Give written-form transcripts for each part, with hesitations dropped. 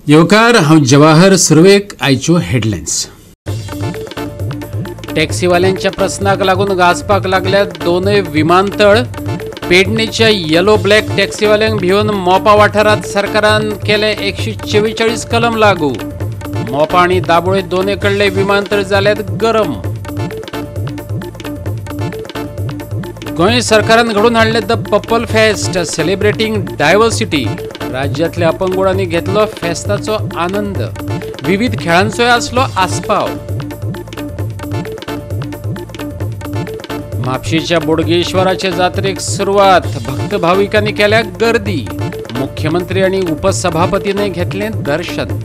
येवकार, हांव जवाहर. सुरवेक आयच्यो हेडलायन्स. टॅक्सीवाल्यांच्या प्रस्नाक लागून गाजपाक लागल्यात दोनय विमानतळ. पेडणेच्या येलो ब्लॅक टॅक्सीवाल्यांक भिवन मोपा वाठारांत सरकारान केले 144 कलम लागू. मोपा आनी दाबोळे दोनय कडले विमानतळ जाल्यात गरम. गोंय सरकारान घडोवन हाडले the purple fest celebrating diversity. राज्यातल्या अपंगुळांनी घेतलो फेस्ताचो आनंद. विविध खेळांचोय आसलो आस्पाव. म्हापशेच्या बोडगेश्वराचे जात्रेक सुरवात. भक्त भाविकांनी केल्या गर्दी. मुख्यमंत्री आणि उपसभापतीने घेतले दर्शन.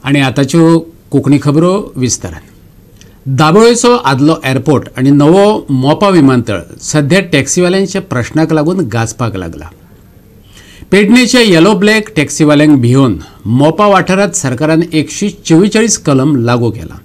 आणि आताच्यो कोंकणी खबरो विस्तारान. दाबोळेचो आदलो एअरपोर्ट आणि नवो मोपा विमानतळ सध्या टॅक्सीवाल्यांच्या प्रश्नाक लागून गाजपाक लागला. पेडणेच्या येलो ब्लॅक टॅक्सीवाल्यांक भिवन मोपा वाठारांत सरकारान 144 कलम लागू केला.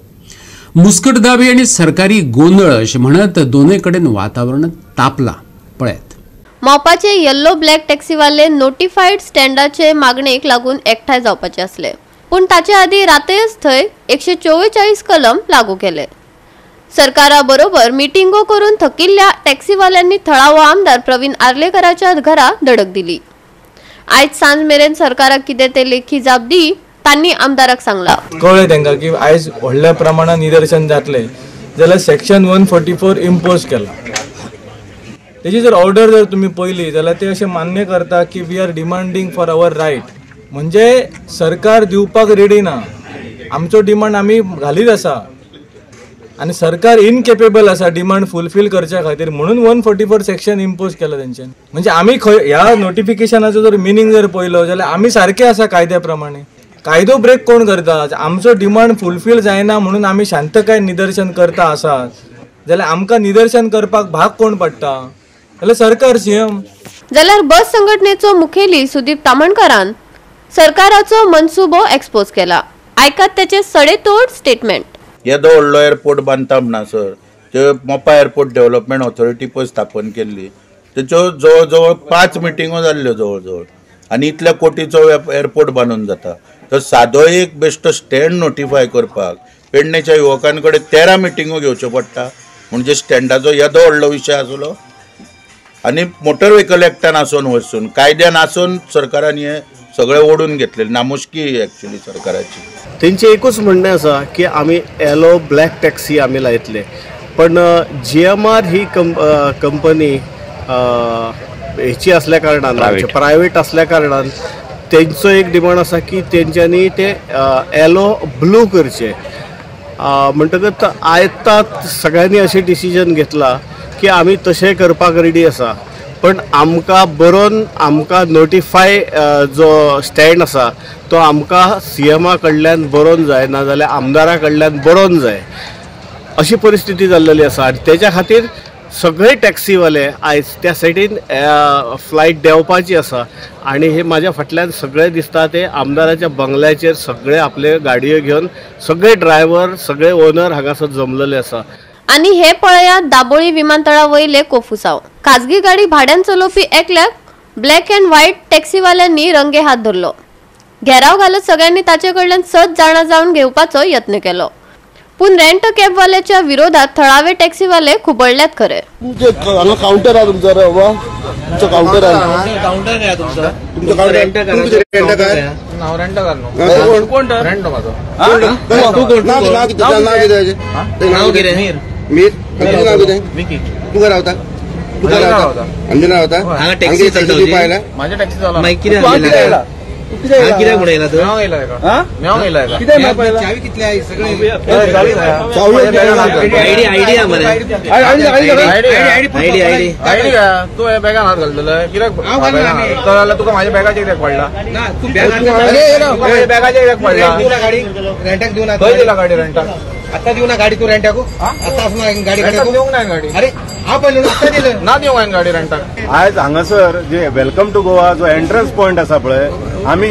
मुस्कट दाबी आनी सरकारी गोंदळ अशें म्हणत दोनय कडेन वातावरण तापला. पळयात. मोपाचे येल्लो ब्लॅक टॅक्सीवाले नोटिफायड स्टँडाचे मागणेक लागून एकठांय जावपाचे आसले, पूण ताचे आदी रातयच थंय 144 कलम लागू केले. सरकारा बरोबर मिटिंगो करून थकिल्ल्या टॅक्सीवाल्यांनी थळावो आमदार प्रवीण आर्लेकराच्या घरा धडक दिली. आयज सांज मेरेन सरकाराक कितें ते लेखी जाप दी तांणी आमदाराक सांगला. कळ्ळें तांकां की आयज व्हडल्या प्रमाणात निदर्शन जातलें जाल्यार सेक्शन 144 इम्पोज केला. तेजी जर ऑर्डर जर तुमी पळयली जाल्यार ते अशें मान्य करता की we are demanding for our right. म्हणजे सरकार दिवपाक रेडी ना, आमचो डिमांड आमी घालीत आसा आनी सरकार इनकेपेबल आसा डिमांड फुलफील करच्या खातीर, म्हणून 144 सेक्शन इम्पोज केला तेंच्यानी. म्हणजे आमी खंय ह्या नोटिफिकेशनाचो जर मिनींग जर पळयलो जाल्यार आमी सारके आसा कायद्या प्रमाणे. कायदो ब्रेक कोण करता? आमचो डिमांड फुलफील जायना म्हणून आमी शांतकाय निदर्शन करता आसात जाल्यार आमकां निदर्शन करपाक भाग कोण पडटा? जाल्यार सरकार, सीएम. जाल्यार बस संघटनेचो मुखेली सुदीप तामणकरान सरकाराचो मनसुबो एक्सपोज केला. आयकात त्याचे सडेतोड स्टेटमेंट. येदो व्हडलो एअरपोर्ट बांदता म्हणसर त्यो मोपा एअरपोर्ट डेव्हलपमेंट ऑथॉरिटी पळय स्थापन केल्ली, तेच्यो जवळ जवळ 5 मिटिंगो जाल्ल्यो जवळ जवळ, आनी इतल्या कोटीचो एअरपोर्ट बांदून जाता. तर सादो एक बेश्टो स्टँड नोटिफाय करपाक पेडणेच्या युवकां कडेन 13 मिटिंगो घेवच्यो पडटा. म्हणजे स्टँडाचो येदो व्हडलो विशय आसलो आनी मोटर व्हेकल एक्टान आसून वचून कायद्यान आसून सरकारान हे सगळे ओडून घेतले. नामुष्की एक्चुअली सरकाराची. तेंचें एकूच म्हणणें आसा की आमी येलो ब्लॅक टॅक्सी आमी लायतले, पण GMR ही कंपनी हेची आसल्या कारणान, प्रायवेट आसल्या कारणान तेंचो एक डिमांड आसा की तेंच्यांनी ते येलो ब्लू करचे. म्हणटकच आयता सगळ्यांनी अशें डिसिजन घेतला की आमी तशें करपाक रेडी आसा, पण आमकां बरोवन आमकां नोटिफाय जो स्टँड आसा तो आमकां सीएमा कडल्यान बरोवन जाय, नाजाल्यार आमदारा कडल्यान बरोवन जाय, अशी परिस्थिती जाल्लेली आसा. आनी तेच्या खातीर सगळे टॅक्सीवाले आयज त्या सायडीन फ्लायट देंवपाची आसा आनी हे म्हाज्या फाटल्यान सगळे दिसता ते आमदाराच्या बंगल्याचेर सगळे आपले गाडयो घेवन सगळे ड्रायव्हर सगळे ओनर हांगासर जमलेले आसा. आनी हे पळयात दाबोळी विमानतळा वयले कोफुसाव. खाजगी गाडी भाड्यान चलोवपी एकल्याक ब्लॅक अँड व्हायट टॅक्सीवाल्यांनी रंगे हात धरलो. घेराव घालत सगळ्यांनी ताचे कडल्यान सत जाणा जावन घेवपाचो यत्न केलो, पूण रेंट कॅबवाल्याच्या विरोधात थळावे टॅक्सीवाले खुबळल्यात खरे. काउंटर आहा तुमचो रे बाबा, तुमचो काउंटर आहा. काउंटर काय तुमचो? तुमचो काउंटर रेंट काय? नाव रेंट घाल. कोण रेंट माझो? नाव कितें? नाव कितें? नाव कितें? मीर. मीर नाव कितें? विकी. तूं खंय रावता? तूं खंय रावता? अंजुना रावता? हांगा टॅक्सी चलता. माझ्या टॅक्सी चलता. मागीर कितें? कित्याक म्हणून येयला तूं? मेवंक येयला हेका. कित्याक मेळपा येयला? चावी कितली आहा सगळे? आयडी आहा मरे. आयडी आयडी आयडी तूं हे बॅगान हात घालतलो कित्याक? जाल्यार तुका म्हाज्या बॅगाचेर कित्याक पडला? बॅगाचेर कित्याक पडला? रेंटाक दिवना. खंय दिला गाडी रेंटाक? आता दिवना गाडी तू रेंटाक? आता आसना गाडी दिवंक ना गाडी. अरे हांव पयलो आतां दिलं ना दिवंक हांवें गाडी रेंटाक. आयज हांगासर जे welcome to Goa जो एंट्रन्स पॉयंट आसा पळय, आमी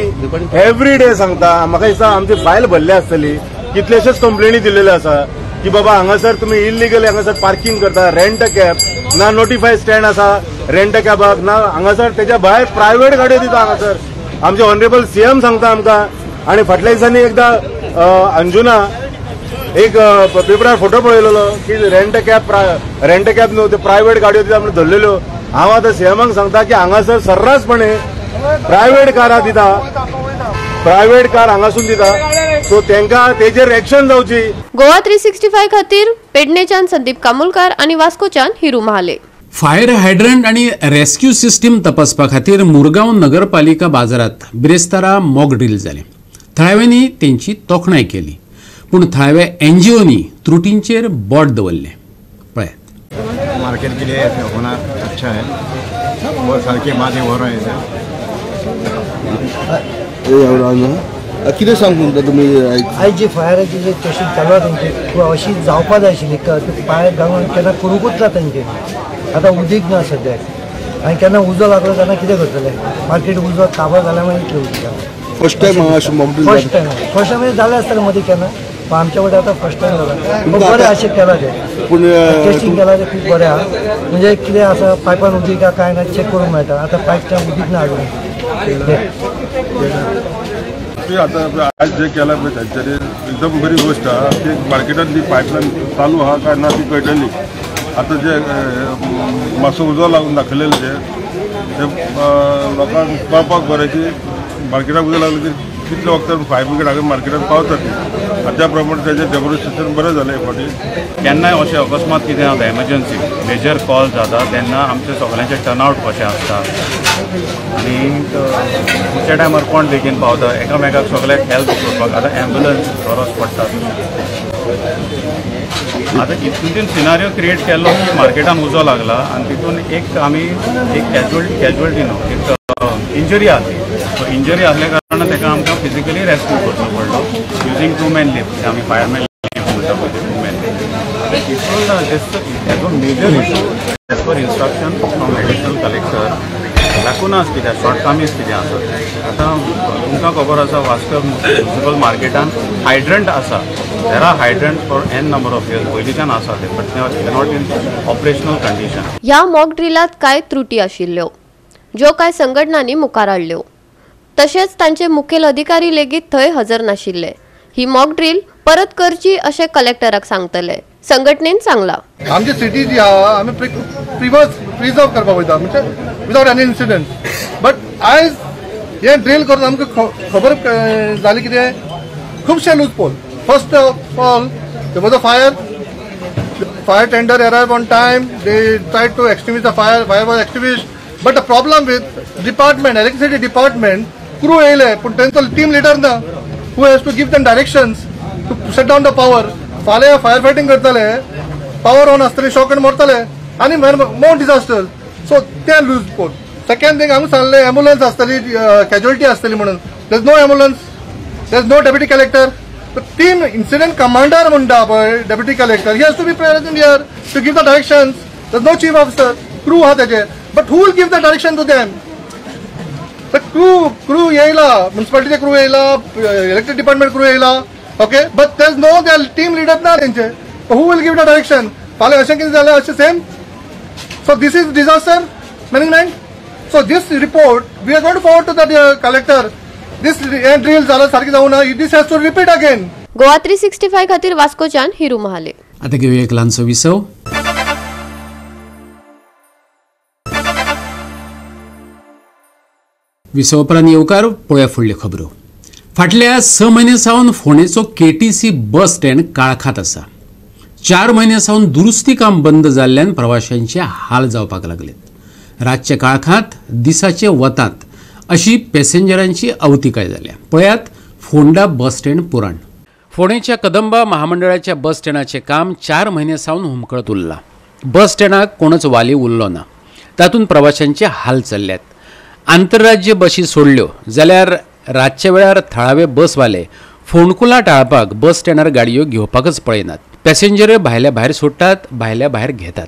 एवरी डे सांगता. म्हाका दिसता आमची फायल भरली आसतली, कितलेशेच कंप्लेनी दिल्लेल्यो आसा की बाबा हांगासर तुमी इल्लिगल हांगासर पार्किंग करता, रेंट कॅब ना, नोटिफाय स्टँड आसा रेंट कॅबाक ना, हांगासर तेच्या भायर प्रायव्हेट गाडयो दिता. हांगासर आमचे ऑनरेबल सीएम सांगता आमकां. आनी फाटल्या दिसांनी एकदां अंजुना एक पेपरार फोटो पळयलेलो की रेंट कॅब न्हू ते प्रायव्हेट गाडयो दिता म्हणून धरलेल्यो. हांव आतां सीएमाक सांगता की हांगासर सर्रासपणे प्रायव्हेट कारां दिता, प्रायव्हेट कार हांगासून दिता, सो तांकां तेजेर एक्शन जावची. गोवा 365 खातीर पेडणेच्यान संदीप कामुलकार आनी वास्कोच्यान हिरू महाले. फायर हायड्रंट आनी रेस्क्यू सिस्टीम तपासपा खातीर मुरगांव नगरपालिका बाजारात बिरेस्तारा मॉक ड्रील जालें. थळाव्यांनी तेंची तोखणाय केली, पूण थळाव्या एनजीओनी त्रुटींचेर बोट दवरलें. पळयात. मार्केट के लिए होना अच्छा है, बहुत साल के बाद हो रहा है. कितें सांगू तुमी? आयज जी फायराची जी टेस्टिंग चालू आहा तेंची अशी जावपा जाय आशिल्ली, फायर घालून केन्ना करूंकूच ना तेंचे. आतां उदीक ना सद्याक, आनी केन्ना उजो लागलो तेन्ना कितें करतले? मार्केट उजो काबार जाल्यार मागीर इतलें उदीक. फर्स्ट टायम फर्स्ट टायम जालें आसतलें मदीं केन्ना, पण आमच्या वटेन आतां फर्स्ट टायम जाला. बरें अशें केलां तें, टेस्टिंग केलां तें खूब बरें आहा. म्हणजे कितें आसा पायपान उदीक आहा काय ना चॅक करूंक मेळटा. आतां पायप उदीक ना हाडून. आतां आयज जें केलां पळय तांच्यांनी एकदम बरी गोश्ट आहा की मार्केटांत ती पायपलायन चालू आहा काय ना ती कळटली. आतां जे मातसो उजो लागून दाखयलेलें तें लोकांक कळपाक बरें की मार्केटाक उजो लागलो की कितले वखदान फायर ब्रिगेड हांगा मार्केटान पावता ती. आनी त्या प्रमाणे तेजें डेमॉन्स्ट्रेशन बरें जालें हे फावटी. केन्नाय अशें अकस्मात कितें जाता, एमर्जन्सी मेजर कॉल जाता तेन्ना आमचें सगळ्यांचें टर्नआउट कशें आसता आनी खंयच्या टायमार कोण बेगीन पावता, एकामेकाक सगळ्याक हेल्प करपाक आतां एम्बुलन्स गरज पडटा. आतां तितून सिनारियो क्रिएट केल्लो की मार्केटान उजो लागला आनी तितून एक आमी एक कॅज्युअल्टी न्हू, एक इंजरी आसली. सो इंजरी आसल्या कारणान ताका आमकां फिजिकली रेस्क्यू करचो पडलो युजींग टू मॅन लिफ्ट. आमी फायरमॅन लिफ्ट म्हणटा पळय, टू मॅन लिफ्ट. तितून हेजो major issue as per instruction from additional collector lacunas कितें, शॉर्टकमिंग्स कितें आसा. आतां तुमकां खबर आसा वास्को म्युनिसिपल मार्केटान हायड्रंट आसा. There are hydrant for N number of years पयलींच्यान आसा ते, but they not in operational condition. ह्या मॉक ड्रिलात कांय त्रुटी आशिल्ल्यो ज्यो कांय संघटनांनी मुखार हाडल्यो, तशेंच तांचे मुखेल अधिकारी लेगीत थंय हजर नाशिल्ले. ही मॉक ड्रील परत करची अशें कलेक्टराक सांगतले संघटनेन सांगला. आमची सिटी जी आहा आमी प्रिजर्व करपाक वयता, म्हणजे विदाउट एनी इन्सिडंट. बट आयज हें ड्रील करून आमकां खबर जाली कितें, खुबशे loose pole. First of all there was a fire tender arrive on time, they try to extinguish the fire, fire was extinguished. But the problem with department, electricity department crew येयले पूण तेंचो team leader ना, who has to give them directions to shut down the power. फाल्यां fire fighting करतले, power on आसतली, shock आनी मरतले आनी मोर disaster. So ते लूज पोल. सेकंड थिंग आमकां सांगलें एम्बुलन्स आसतली, कॅज्युअलिटी आसतली म्हणून. There is no ambulance, there is no deputy collector. Team incident commander म्हणटा पळय deputy collector, he has to be present here to give the directions. There is no chief officer, crew आहा तेजे, but who will give the direction to them? The crew येयला, म्युनिसिपालिटीचे crew येयला, electric department crew येयला, okay, but there is no their team leader ना तेंचे. Who will give the direction? फाल्यां अशें कितें जालें अशें same. So this is disaster management. So this report we are going to forward to the collector. This drill जाल्यार सारकें जावं ना, this has to repeat again. Goa 365 खातीर वास्कोच्यान हिरू महाले. आतां घेवया एक ल्हानसो विसव. विसव उपरांत येवकार पळोवया फुडल्यो खबरो. फाटल्या 6 म्हयन्या सावन फोंडेचो केटीसी बस स्टँड काळखात आसा. 4 म्हयन्या सावन दुरुस्ती काम बंद जाल्ल्यान प्रवाशांचे हाल जावपाक लागले. रातचे काळखात, दिसाचे वतात अशी पॅसेंजरांची अवतिकाय जाल्या. पळयात फोंडा बस स्टँड पुराण. फोंडेच्या कदंबा महामंडळाच्या बस स्टँडाचें काम 4 म्हयने सावन हुमकळत उरलां. बस स्टँडाक कोणच वाली उरलो ना, तातूंत प्रवाशांचे हाल चल्ल्यात. आंतरराज्य बशी सोडल्यो जाल्यार रातच्या वेळार थळावे बसवाले फोंडकुलां टाळपाक बस स्टँडार गाडयो घेवपाकच पळयनात. पॅसेंजर भायल्या भायर सोडटात, भायल्या भायर घेतात.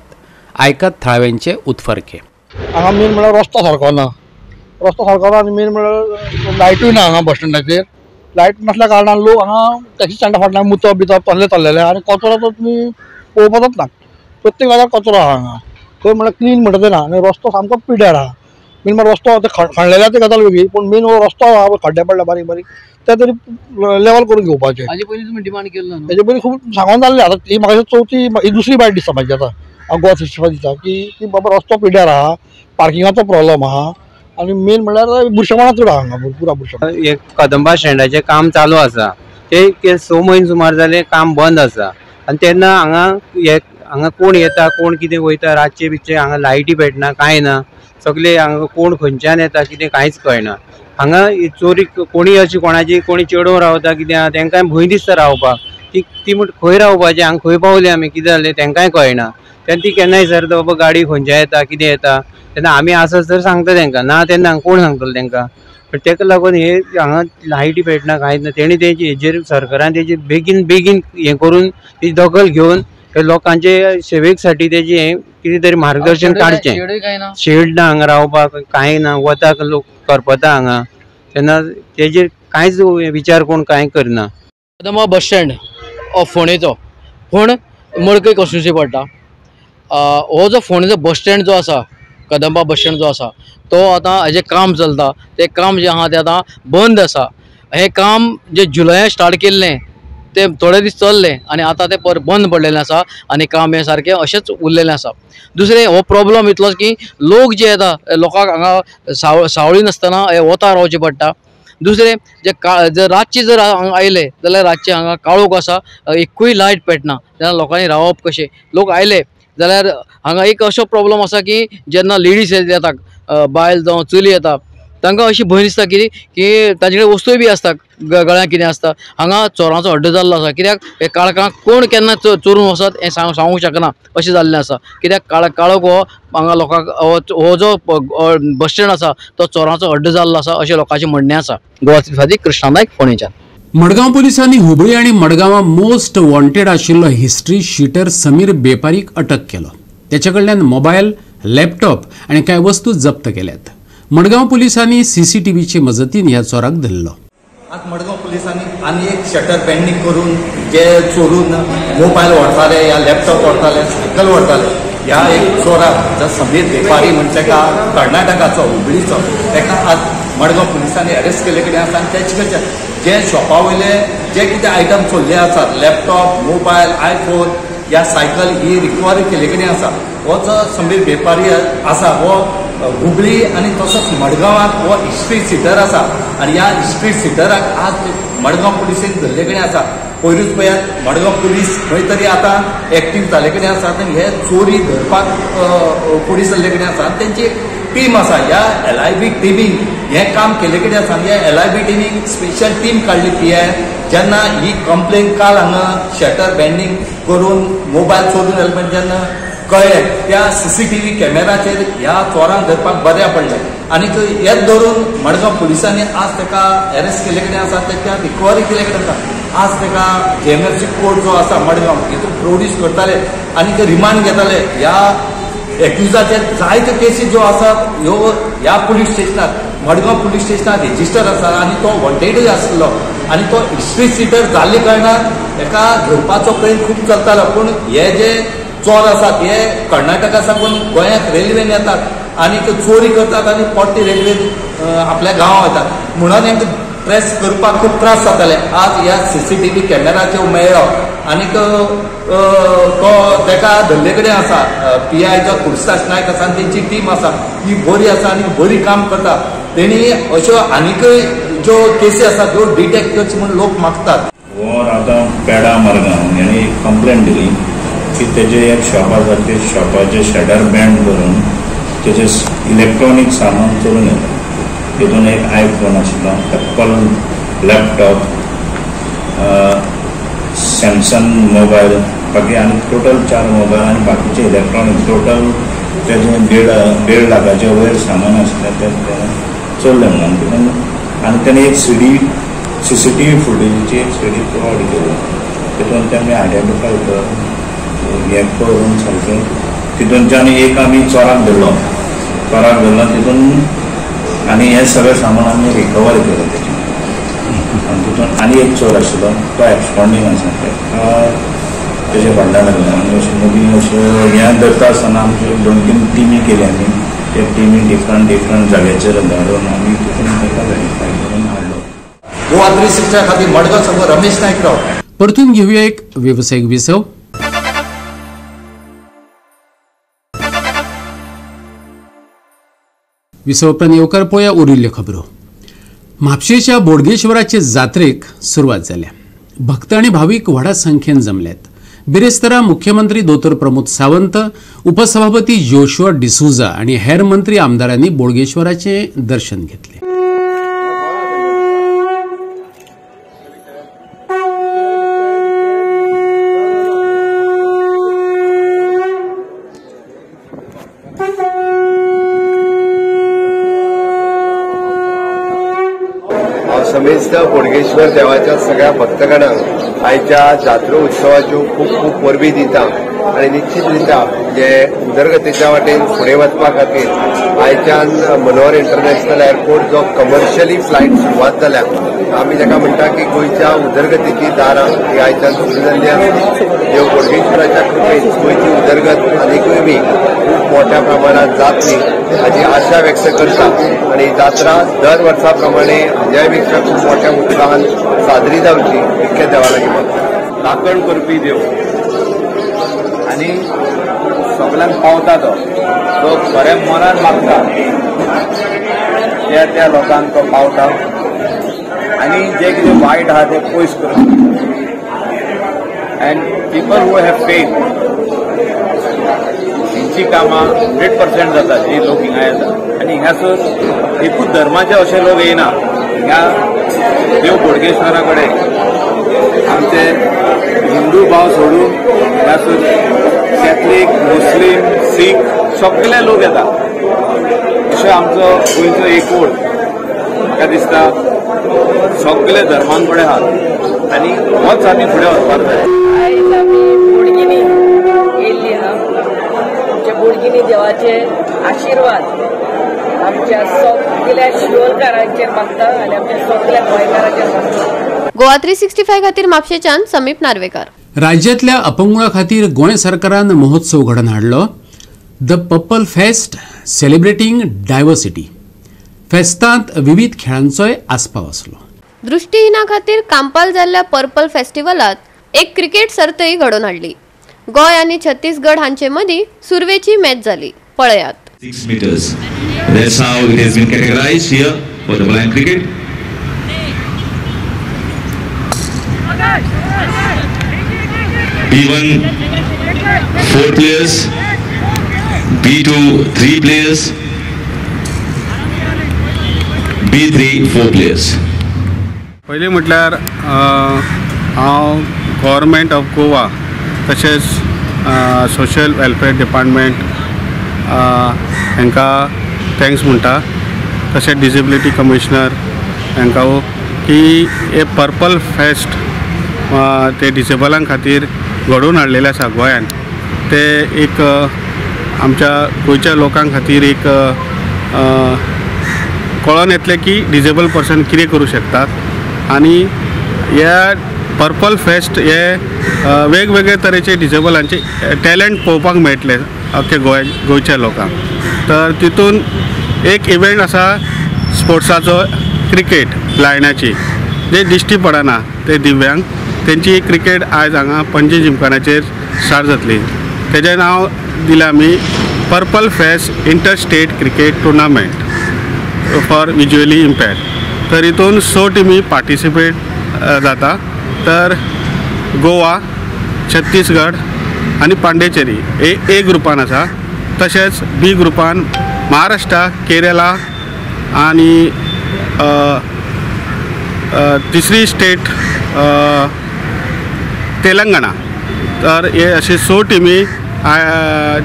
आयकात थळाव्यांचे उत्फर्के. हांगा मेन म्हळ्यार रस्तो सारको ना, रस्तो सारको ना आनी मेन म्हळ्यार लायटूय ना हांगा बस स्टँडाचेर. लायट नासल्या कारणान लोक हांगा टॅक्सी स्टँडा फाटल्यान मुतप बितप तसलें चल्लेलें आनी कचरो तर तुमी पळोवपाकच ना, प्रत्येक जाग्यार कचरो आहा हांगा. खंय म्हळ्यार क्लीन म्हणटा ते ना आनी रस्तो सामको पिड्यार आहा. मेन म्हळ्यार रस्तो ते खणलेले ते गजाल वेगळी, पूण मेन हो रस्तो आहा खड्डे पडल्या बारीक बारीक ते तरी लेवल करून घेवपाचे. हाजे पयलीं तुमी डिमांड केल्लो? हेजे पयलीं खूब सांगोन जाल्लें. आतां ही म्हाका चवथी ही दुसरी बायट दिसता म्हाजी आतां हांव गोवा 65 दिता की बाबा रस्तो पिड्यार आहा, पार्किंगाचो प्रॉब्लम आहा आनी मेन म्हळ्यार बुरशेपणां चड आहा हांगा, भरपूर बुरशेपणां. एक कदंबा स्टँडाचें काम चालू आसा, ते 6 म्हयने सुमार जाले काम बंद आसा. आनी तेन्ना हांगा हांगा कोण येता कोण कितें वयता, रातचे बितचे हांगा लायटी पेटना कांय ना, सगळे हांगा कोण खंयच्यान येता कितें कांयच कळना. हांगा चोरी कोणी अशी कोणाची कोणी चेडूं रावता कितें आहा तेंकांय भंय दिसता रावपाक, ती म्हण खंय रावपाचें, हांगा खंय पावले आमी कितें जालें तेंकांय कळना. तेन्ना ती केन्नाय विचारता बाबा गाडी खंयच्या येता कितें येता, तेन्ना आमी आसत तर सांगता तेंकां, ना तेन्ना हांगा कोण सांगतलो तेंकां. पण तेका लागून हे हांगा लायटी पेटना कांयच ना. तेणी तेजी हेजेर सरकारान तेजी बेगीन बेगीन हें करून ती दखल घेवन लोकांचे सेवेक साठी तेजी हें कितें तरी मार्गदर्शन काडचें. शेड ना हांगा रावपाक कांय ना, वताक लोक करपता हांगा, तेन्ना तेजेर कांयच विचार कोण कांय करना. कदंबा बस स्टँड फोंडेचो, पूण मडकय कॉन्स्टिट्युन्सी पडटा. हो जो फोंडेचो बस स्टँड जो आसा, कदंबा बस स्टँड जो आसा, तो आतां हेजें काम चलता, तें काम जें आहा तें आतां बंद आसा. हें काम जें जुलयान स्टार्ट केल्लें तें थोडे दीस चल्लें आनी आतां तें पर बंद पडलेलें आसा आनी काम हें सारकें अशेंच उरलेलें आसा. दुसरें हो प्रॉब्लम इतलोच की लोक जे येता लोकांक हांगा सावळी नासतना हे वता रावचें पडटा. दुसरें जे जर रातचे जर हांगा आयले जाल्यार रातचे हांगा काळोख आसा, एकूय लायट पेटना, तेन्ना लोकांनी रावप कशें. लोक आयले जाल्यार हांगा एक असो प्रॉब्लम आसा की जेन्ना लेडीज येता, बायल जावं चली येता, तांकां अशी भंय दिसता की तांचे कडेन वस्तूय बी आसता, गळ्यांत कितें आसता. हांगा चोरांचो अड्डो जाल्लो आसा, कित्याक हे काळखाक कोण केन्ना चोरून वचत हें सांगूंक शकना अशें जाल्लें आसा. कित्याक काळोख हो हांगा लोकांक हो जो बस स्टँड आसा तो चोरांचो अड्डो जाल्लो आसा अशें लोकांचें म्हणणें आसा. गोवा 65 कृष्णा नायक, फोंडेच्यान. मडगांव पोलिसांनी हुबळी आनी मडगांवां मोस्ट वॉन्टेड आशिल्लो हिस्ट्री शिटर समीर बेपारीक अटक केलो. तेचे कडल्यान मोबायल, लॅपटॉप आनी कांय वस्तू जप्त केल्यात. मडगांव पोलिसांनी सीसीटीव्हीचे मजतीन ह्या चोराक धरलो. आज मडगांव पोलिसांनी आनी एक शटर बेंडींग करून जे चोरून मोबायल व्हरताले या लॅपटॉप व्हरताले, सायकल व्हरताले, ह्या एक चोराक जो समीर बेपारी म्हण तेका कर्नाटकाचो हुबळीचो तेका आज मडगांव पोलिसांनी अरेस्ट केल्ले कडेन आसा. आनी तेचे कडच्यान जे शॉपा वयले जे कितें आयटम चोरले आसात, लॅपटॉप, मोबायल, आयफोन या सायकल ही रिकवरी केल्ले कडेन आसा. हो जो समीर बेपारी आसा हो हुबळी आनी तसोच मडगांवाक हो हिस्ट्री सिटर आसा आनी ह्या हिस्ट्री सिटराक आज मडगांव पुलिसेन धरले कडेन आसा. पयरूच पळयात मडगांव पुलीस खंय तरी आतां एक्टीव जाल्ले कडेन आसा आनी हे चोरी धरपाक फुडें सरले कडेन आसा आनी तेंची एक टीम आसा. ह्या LIB टिमीन हें काम केल्ले कडेन आसा आनी ह्या LIB टिमीन स्पेशल टीम काडली पीआय. जेन्ना ही कंप्लेन काल हांगा शटर बेंडींग करून मोबायल चोरून व्हेले म्हण जेन्ना कळ्ळें त्या CCTV कॅमेराचेर ह्या चोरांक धरपाक बऱ्या पडलें आनी हेच धरून मडगांव पुलिसांनी आज ताका अरेस्ट केल्ले कडेन आसा, ताका रिकवरी केल्ले कडेन आसा. आज ताका JMFC court जो आसा मडगांव हितून प्रोड्यूस करताले आनी ते रिमांड घेताले. ह्या एक्युजाचेर जायत्यो केसी ज्यो आसात ह्यो ह्या पुलीस स्टेशनार मडगांव पुलीस स्टेशनार रजिस्टर आसा आनी तो वॉन्टेडूय आसलो आनी तो हिस्ट्री सिटर जाल्ले कारणान ताका धरपाचो प्रयत्न खूब चलतालो. पूण हे जे चोर आसात हे कर्नाटका साकून गोंयांत रेल्वेन येतात आनी ते चोरी करतात आनी पोटी रेल्वेन आपल्या गांवां वतात म्हणून हेंकां ट्रेस करपाक खूब त्रास जाताले. आज ह्या CCTV कॅमेराचेर मेळ्ळो आनीक तो तेका धरले कडेन आसा. PI जो कुर्सास नायक आसा आनी तेंची टीम आसा ही बरी आसा आनी बरी काम करता. तेणी अश्यो आनीकय ज्यो केसी आसा त्यो डिटेक्ट करच्यो म्हूण लोक मागतात. हो रावता पेडा मडगांव हेणी एक कंप्लेन दिली की तेजे एक शॉप आसा ते शॉपाचे शटर बँड करून तेजे इलेक्ट्रॉनीक सामान चोरून येता. तितून एक आयफोन आशिल्लो, एप्पल लॅपटॉप, सॅमसंग मोबायल, बाकी आनी टोटल 4 मोबायल आनी बाकीचे इलेक्ट्रॉनिक टोटल तेजें 1.5 लाखाचे वयर सामान आशिल्लें तें चोरलें म्हणून. तितून आनी तेणें एक सीडी CCTV फुटेजीची एक सीडी प्रोवायड केली, तितून ते आमी आयडेंटिफाय करून हें करून सारकें तितूनच्यान एक आमी चोराक धरलो, तितून आनी हें सगळें सामान आमी रिकवर केलें तेचें. आनी तितून आनी एक चोर आशिल्लो तो एब्सकॉन्डींग आसा, तेका तेजे फाटल्यान लागले. आनी अशें मदीं अशें हें धरता आसतना आमच्यो 2-3 टिमी केली आमी, ते टिमी डिफरंट डिफरंट जाग्याचेर धाडून आमी तितून तेका वेरीफाय करून हाडलो. गोवा 360 खातीर मडगांव सावन रमेश नायक राव. परतून घेऊया एक वेवसायीक विसव. विसव उपरांत येवकार पळोवया उरिल्ल्यो खबरो. म्हापशेच्या बोडगेश्वराचे जात्रेक सुरवात जाल्या. भक्त आनी भावीक व्हडा संख्येन जमल्यात. बिरेस्तारा मुख्यमंत्री दोतोर प्रमोद सावंत, उपसभापती जोशुआ डिसुजा आनी हेर मंत्री आमदारांनी बोडगेश्वराचें दर्शन घेतलें. समेस्त बोडगेश्वर देवाच्या सगळ्या भक्तगणांक आयच्या जात्रो उत्सवाच्यो खूब खूब परबी दिता आनी निश्चित रित्या जे उदरगतीच्या वाटेन फुडें वचपा खातीर आयच्यान मनोहर इंटरनॅशनल एअरपोर्ट जो कमर्शियली फ्लायट सुरवात जाल्या, आमी ताका म्हणटा की गोंयच्या उदरगतीची दारां ही आयच्यान सुरू जाल्ली आसली. देव बोडगेश्वराच्या कृपेन गोंयची उदरगत आनीकूय बी खूब मोठ्या प्रमाणात जातली हाची आशा व्यक्त करता आनी जात्रा दर वर्सा प्रमाणे हाज्याय पेक्षा खूब मोठ्या उत्साहान साजरी जावची इतकें देवा लागीं मागता. राखण करपी देव आनी सगल्यांक पावता, तो जो बऱ्या मनान मागता त्या त्या लोकांक तो पावता आनी जे कितें वायट आहा तें पयस करता. And people who have faith हेंची कामां 100% जाता जी लोक हिंगा येता. आनी हिंगासर एकूच धर्माचे अशे लोक येयना, हिंगा देव बोडगेश्वरा कडेन आमचे हिंदू भाव सोडून हिंगासर कॅथलीक, मुस्लीम, सीख सगळे लोक येता. अशें आमचो गोंयचो एकवट म्हाका दिसता सगळे धर्मां कडेन आहा आनी होच आमी फुडें वचपाक जाय. आयज आमी बोडगिनी येयल्ली आहा. आमच्या बोडगिनी देवाचे आशिर्वाद आमच्या सगळ्या शिरोडकारांचेर मागता आनी आमच्या सगळ्या गोंयकारांचेर मागता. गोवा 365 खातीर म्हापशेच्यान समीप नार्वेकार. राज्यांतल्या अपंगुळा खातीर गोंय सरकारान महोत्सव घडोवन हाडलो. The purple fest celebrating diversity. फेस्तांत विविध खेळांचोय आस्पाव आसलो. दृष्टिहीना खातीर कांपाल जाल्ल्या पर्पल फेस्टिवलात एक क्रिकेट सर्तय घडोवन हाडली. गोंय आनी छत्तीसगड हांचे मदीं सुरवेची मॅच जाली. पळयात. 6 meters. That's how it has been categorized here for the blind cricket. B1 4 players, B2 3 players, B3 4 players. पयलीं म्हटल्यार हांव गव्हर्मेंट ऑफ गोवा तशेंच सोशल वेलफेअर डिपार्टमेंट हांकां thanks म्हणटा, तशेंच डिसेबिलिटी कमिशनर हांकां की हे पर्पल फेस्ट ते डिसेबलां खातीर घडोवन हाडलेलें आसा गोंयान. ते एक आमच्या गोंयच्या लोकां खातीर एक कळोन येतलें की डिसेबल पर्सन कितें करूं शकतात आनी ह्या पर्पल फेस्ट हे वेगवेगळे तरेचे डिसेबलांचे टॅलंट पळोवपाक मेळटले अख्खे गोंयच्या लोकांक. तर तितून एक इव्हेंट आसा स्पोर्ट्साचो, क्रिकेट ब्लायंडाची, जे दिश्टी पडना ते दिव्यांग, तेंची क्रिकेट आयज हांगा पणजी जिमखान्याचेर स्टार्ट जातली. तेजें नांव दिलां आमी purple fest inter state cricket tournament for visually impaired. तर हितून 6 टिमी पार्टिसिपेट जाता. तर गोवा, छत्तीसगड आनी पांडेचेरी हे ए ग्रुपान आसा, तशेंच बी ग्रुपान महाराष्ट्र, केरला आनी तिसरी स्टेट तेलंगणा. तर हे अशे 6 टिमी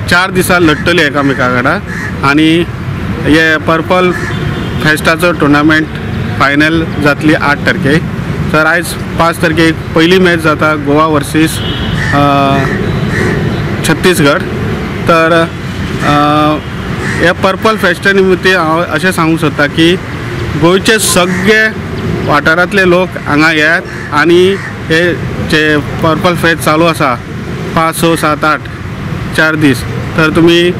4 दिसां लडटली एकामेका कडेन आनी हे पर्पल फेस्टाचो टुर्नामेंट फायनल जातली 8 तारखेक. तर आयज 5 तारखेक पयली मॅच जाता गोवा वर्सीस छत्तीसगड. तर हे पर्पल फेस्टा निमित्त हांव अशें सांगूंक सोदता की गोंयचे सगळे वाठारांतले लोक हांगा येयात आनी हे जे पर्पल फेस्ट चालू आसा 5, 6, 7, 8 4 दीस, तर तुमी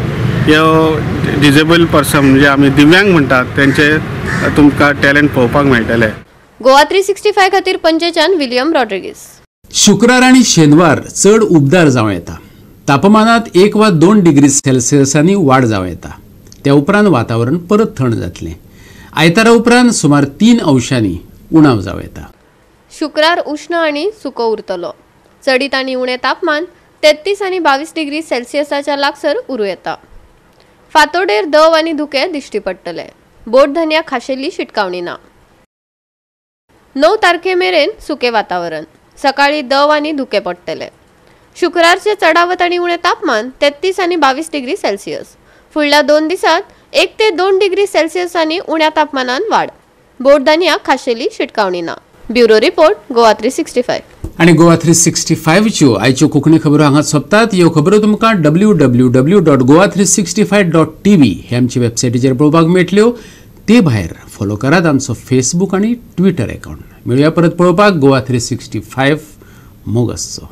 ह्यो डिजेबल पर्सन म्हणजे आमी दिव्यांग म्हणटात तेंचे तुमकां टॅलंट पळोवपाक मेळटलें. गोवा 365 खातीर पणजेच्यान विलियम रॉड्रिगीस. शुक्रार आनी शेनवार चड उबदार जावं येता. तापमानात 1 वा 2 डिग्री सेल्सियसांनी वाड जावं येता. त्या उपरांत वातावरण परत थंड जातलें. आयतारा उपरांत सुमार 3 अंशांनी उणाव जावं येता. शुक्रार उष्ण आनी सुको उरतलो. चडीत आनी उणें तापमान 33 आनी 22 डिग्री सेल्सियसाच्या लागसर उरूं येता. फांतोडेर दव आनी धुकें दिश्टी पडटले. बोट धन्या खाशेली शिटकावणी ना. 9 तारखे मेरेन सुकें वातावरण. सकाळी दव आनी धुकें पडटले. शुक्रारचें चडावत आनी उणें तापमान 33 आनी 22 डिग्री सेल्सियस. फुडल्या 2 दिसांत 1 ते 2 डिग्री सेल्सियसांनी उण्या तापमानान वाड. बोट धन्या खाशेली शिटकावणी ना. Bureau report, Goa 365. आनी गोवा 365च्यो आयच्यो कोंकणी खबरो हांगा सोंपतात. ह्यो खबरो तुमकां www.goa365.tv हे आमचे वेबसायटीचेर पळोवपाक मेळटल्यो. ते भायर फॉलो करात आमचो फेसबूक आनी ट्विटर अकाउंट. मेळुया परत पळोवपाक गोवा 365. मोग आसचो.